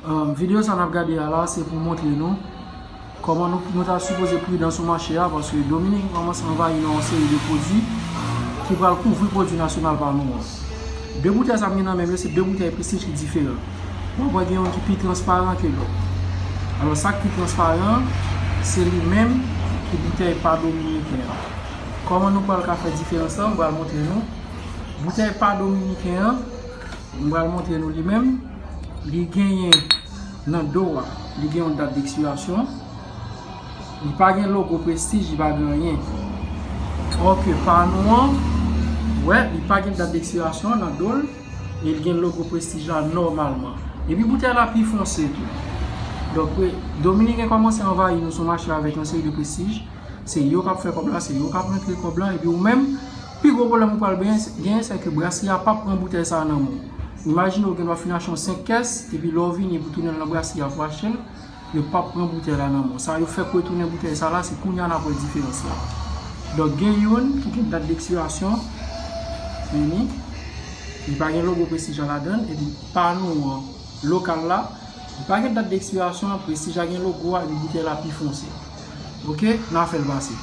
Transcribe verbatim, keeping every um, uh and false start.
Videyo sa n ap gade a la, se pou montre nou kòman nou, nou ta sipoze pridan sou mache a, paske Dominiken kòmanse anvayi nou yon seri de pwodui ki pral kouvri pwodui nasyonal pa nou an. De boutèy sa m gen nan men m yo, se de boutèy Prestige ki diferan. Bon, gen youn ki pi transparan ke lòt. Alò, sa k pi transparan, se li menm ki boutèy pa dominiken an. Kòman nou pral ka fè diferans lan? M pral montre nou. Boutèy pa dominiken an, m pral montre nou li menm. Li genyen nan do a, li gen yon dat dekspirasyon. Li pa gen logo Prestige, li pa gen anyen. Òke pa nou an, wè, li pa gen dat dekspirasyon nan do l, e li gen logo Prestige la nòmalman. Epi boutèy la pi fonse tou. Donk, Dominiken kòmanse anvayi nou sou mache avèk yon seri de Prestige. Se yo k ap fè kòb la, se yo k ap rantre kòb la, epi ou menm, pi gwo pwoblèm ou pral genyen, se ke braseri a p ap pran boutèy sa a nan men w. Imajine w gen dwa fin achte yon senk kès, epi lè w vini pou tounen nan braseri a pou achte l, yo p ap pran boutèy la nan men w. Sa yo fèk retounen boutèy sa la, se kounye a n ap wè diferans la. Donk, gen youn ki gen dat dekspirasyon, men li, li pa gen logo Prestige la ladan l, epi pa nou an, lokal la, li pa gen dat dekspirasyon, Prestige la gen logo a, epi boutèy la pi fonse. Oke, n a fè l pase.